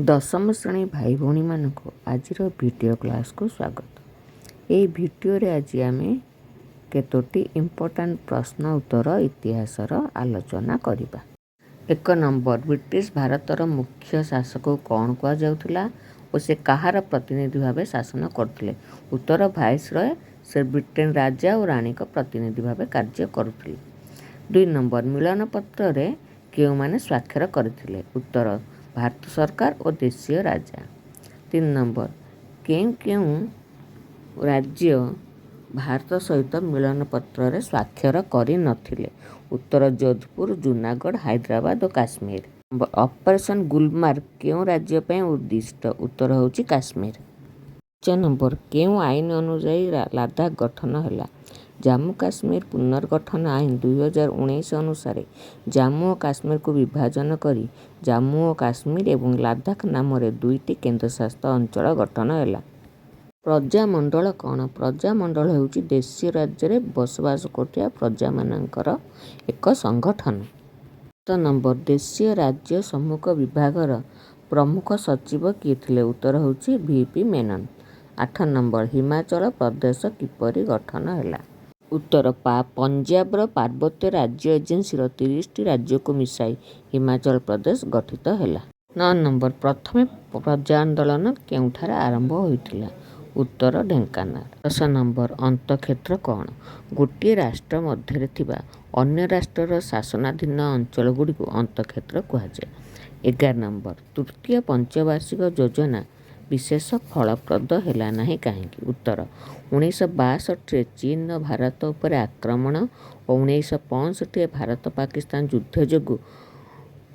ଦଶମ ଶ୍ରେଣୀ ଭାଇ ଭଉଣୀମାନଙ୍କୁ ଆଜିର ଭିଡ଼ିଓ କ୍ଲାସ୍କୁ ସ୍ୱାଗତ। ଏହି ଭିଡ଼ିଓରେ ଆଜି ଆମେ କେତୋଟି ଇମ୍ପୋର୍ଟାଣ୍ଟ ପ୍ରଶ୍ନ ଉତ୍ତର ଇତିହାସର ଆଲୋଚନା କରିବା। 1 ନମ୍ବର, ବ୍ରିଟିଶ ଭାରତର ମୁଖ୍ୟ ଶାସକକୁ କ'ଣ କୁହାଯାଉଥିଲା ଓ ସେ କାହାର ପ୍ରତିନିଧି ଭାବେ ଶାସନ କରୁଥିଲେ? ଉତ୍ତର, ଭାଇସରୟ। ସେ ବ୍ରିଟେନ ରାଜା ଓ ରାଣୀଙ୍କ ପ୍ରତିନିଧି ଭାବେ କାର୍ଯ୍ୟ କରୁଥିଲେ। 2 ନମ୍ବର, ମିଳନ ପତ୍ରରେ କେଉଁମାନେ ସ୍ୱାକ୍ଷର କରିଥିଲେ? ଉତ୍ତର, ଭାରତ ସରକାର ଓ ଦେଶୀୟ ରାଜା। 3 ନମ୍ବର, କେଉଁ କେଉଁ ରାଜ୍ୟ ଭାରତ ସହିତ ମିଳନ ପତ୍ରରେ ସ୍ୱାକ୍ଷର କରିନଥିଲେ? ଉତ୍ତର, ଯୋଧପୁର, ଜୁନାଗଡ଼, ହାଇଦ୍ରାବାଦ ଓ କାଶ୍ମୀର। ଅପରେସନ୍ ଗୁଲମାର୍ଗ କେଉଁ ରାଜ୍ୟ ପାଇଁ ଉଦ୍ଦିଷ୍ଟ? ଉତ୍ତର ହେଉଛି କାଶ୍ମୀର। 5 ନମ୍ବର, କେଉଁ ଆଇନ ଅନୁଯାୟୀ ଲାଦାଖ ଗଠନ ହେଲା? ଜାମ୍ମୁ କାଶ୍ମୀର ପୁନର୍ଗଠନ ଆଇନ 2019 ଅନୁସାରେ ଜାମ୍ମୁ ଓ କାଶ୍ମୀରକୁ ବିଭାଜନ କରି ଜାମ୍ମୁ ଓ କାଶ୍ମୀର ଏବଂ ଲାଦାଖ ନାମରେ ଦୁଇଟି କେନ୍ଦ୍ରଶାସିତ ଅଞ୍ଚଳ ଗଠନ ହେଲା। ପ୍ରଜାମଣ୍ଡଳ କ'ଣ? ପ୍ରଜାମଣ୍ଡଳ ହେଉଛି ଦେଶୀୟ ରାଜ୍ୟରେ ବସବାସ କରୁଥିବା ପ୍ରଜାମାନଙ୍କର ଏକ ସଂଗଠନ। 7 ନମ୍ବର, ଦେଶୀୟ ରାଜ୍ୟ ସମ୍ମୁଖ ବିଭାଗର ପ୍ରମୁଖ ସଚିବ କିଏ ଥିଲେ? ଉତ୍ତର ହେଉଛି V P Menon. 8 number, Himachal Pradesh କିପରି ଗଠନ ହେଲା? ଉତ୍ତର, ପଞ୍ଜାବର ପାର୍ବତ୍ୟ ରାଜ୍ୟ ଏଜେନ୍ସିର 30ଟି ରାଜ୍ୟକୁ ମିଶାଇ ହିମାଚଳ ପ୍ରଦେଶ ଗଠିତ ହେଲା। 9 ନମ୍ବର, ପ୍ରଥମେ ପ୍ରଜା ଆନ୍ଦୋଳନ କେଉଁଠାରେ ଆରମ୍ଭ ହୋଇଥିଲା? ଉତ୍ତର, ଢେଙ୍କାନାଳ। 10 ନମ୍ବର, ଅନ୍ତଃକ୍ଷେତ୍ର କ'ଣ? ଗୋଟିଏ ରାଷ୍ଟ୍ର ମଧ୍ୟରେ ଥିବା ଅନ୍ୟ ରାଷ୍ଟ୍ରର ଶାସନାଧୀନ ଅଞ୍ଚଳଗୁଡ଼ିକୁ ଅନ୍ତଃକ୍ଷେତ୍ର କୁହାଯାଏ। 11 ନମ୍ବର, ତୃତୀୟ ପଞ୍ଚବାର୍ଷିକ ଯୋଜନା ବିଶେଷ ଫଳପ୍ରଦ ହେଲା ନାହିଁ କାହିଁକି? ଉତ୍ତର, 1962ରେ ଚୀନର ଭାରତ ଉପରେ ଆକ୍ରମଣ ଓ 1965ରେ ଭାରତ ପାକିସ୍ତାନ ଯୁଦ୍ଧ ଯୋଗୁଁ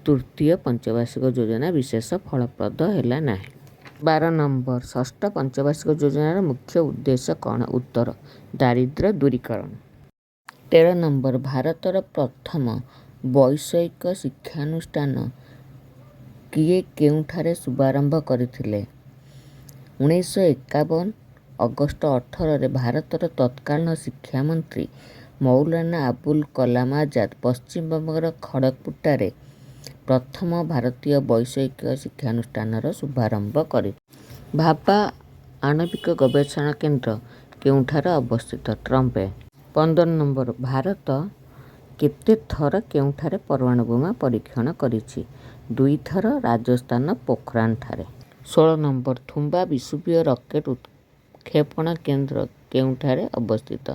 ତୃତୀୟ ପଞ୍ଚବାର୍ଷିକ ଯୋଜନା ବିଶେଷ ଫଳପ୍ରଦ ହେଲା ନାହିଁ। 12 ନମ୍ବର, ଷଷ୍ଠ ପଞ୍ଚବାର୍ଷିକ ଯୋଜନାର ମୁଖ୍ୟ ଉଦ୍ଦେଶ୍ୟ କ'ଣ? ଉତ୍ତର, ଦାରିଦ୍ର୍ୟ ଦୂରୀକରଣ। 13 ନମ୍ବର, ଭାରତର ପ୍ରଥମ ବୈଷୟିକ ଶିକ୍ଷାନୁଷ୍ଠାନ କିଏ କେଉଁଠାରେ ଶୁଭାରମ୍ଭ କରିଥିଲେ? 1951 ଅଗଷ୍ଟ 18ରେ ଭାରତର ତତ୍କାଳୀନ ଶିକ୍ଷାମନ୍ତ୍ରୀ ମୌଲାନା ଆବୁଲ କଲାମ ଆଜାଦ ପଶ୍ଚିମବଙ୍ଗର ଖଡ଼ଗପୁରଠାରେ ପ୍ରଥମ ଭାରତୀୟ ବୈଷୟିକ ଶିକ୍ଷାନୁଷ୍ଠାନର ଶୁଭାରମ୍ଭ କରିଥିଲେ। ଭାବା ଆଣବିକ ଗବେଷଣା କେନ୍ଦ୍ର କେଉଁଠାରେ ଅବସ୍ଥିତ? ଟ୍ରମ୍ବେ। 15 ନମ୍ବର, ଭାରତ କେତେ ଥର କେଉଁଠାରେ ପରମାଣୁ ବୋମା ପରୀକ୍ଷଣ କରିଛି? ଦୁଇଥର, ରାଜସ୍ଥାନ ପୋଖରାନଠାରେ। 16 ନମ୍ବର, ଥୁମ୍ବା ବିଷୁବୀୟ ରକେଟ ଉତ୍କ୍ଷେପଣ କେନ୍ଦ୍ର କେଉଁଠାରେ ଅବସ୍ଥିତ?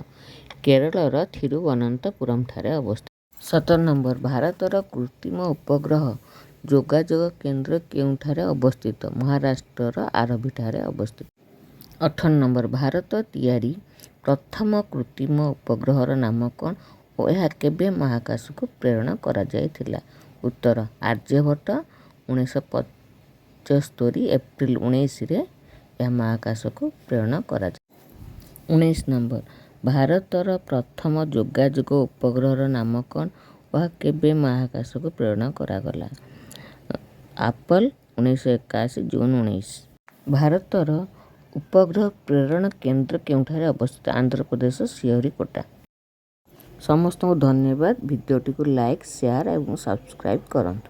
କେରଳର ଥିରୁବନନ୍ତପୁରମଠାରେ ଅବସ୍ଥିତ। 17 ନମ୍ବର, ଭାରତର କୃତ୍ରିମ ଉପଗ୍ରହ ଯୋଗାଯୋଗ କେନ୍ଦ୍ର କେଉଁଠାରେ ଅବସ୍ଥିତ? ମହାରାଷ୍ଟ୍ରର ଆରଭିଠାରେ ଅବସ୍ଥିତ। 18 ନମ୍ବର, ଭାରତ ତିଆରି ପ୍ରଥମ କୃତ୍ରିମ ଉପଗ୍ରହର ନାମ କ'ଣ ଓ ଏହା କେବେ ମହାକାଶକୁ ପ୍ରେରଣ କରାଯାଇଥିଲା? ଉତ୍ତର, ଆର୍ଯ୍ୟଭଟ୍ଟ। 1975 ଏପ୍ରିଲ 19ରେ ଏହା ମହାକାଶକୁ ପ୍ରେରଣ କରାଯାଏ। 19 ନମ୍ବର, ଭାରତର ପ୍ରଥମ ଯୋଗାଯୋଗ ଉପଗ୍ରହର ନାମ କ'ଣ ଓ ଏହା କେବେ ମହାକାଶକୁ ପ୍ରେରଣ କରାଗଲା? ଆପଲ, 1981 ଜୁନ 19। ଭାରତର ଉପଗ୍ରହ ପ୍ରେରଣ କେନ୍ଦ୍ର କେଉଁଠାରେ ଅବସ୍ଥିତ? ଆନ୍ଧ୍ରପ୍ରଦେଶ ଶ୍ରୀହରିକୋଟା। ସମସ୍ତଙ୍କୁ ଧନ୍ୟବାଦ। ଭିଡ଼ିଓଟିକୁ ଲାଇକ୍, ସେୟାର ଏବଂ ସବସ୍କ୍ରାଇବ୍ କରନ୍ତୁ।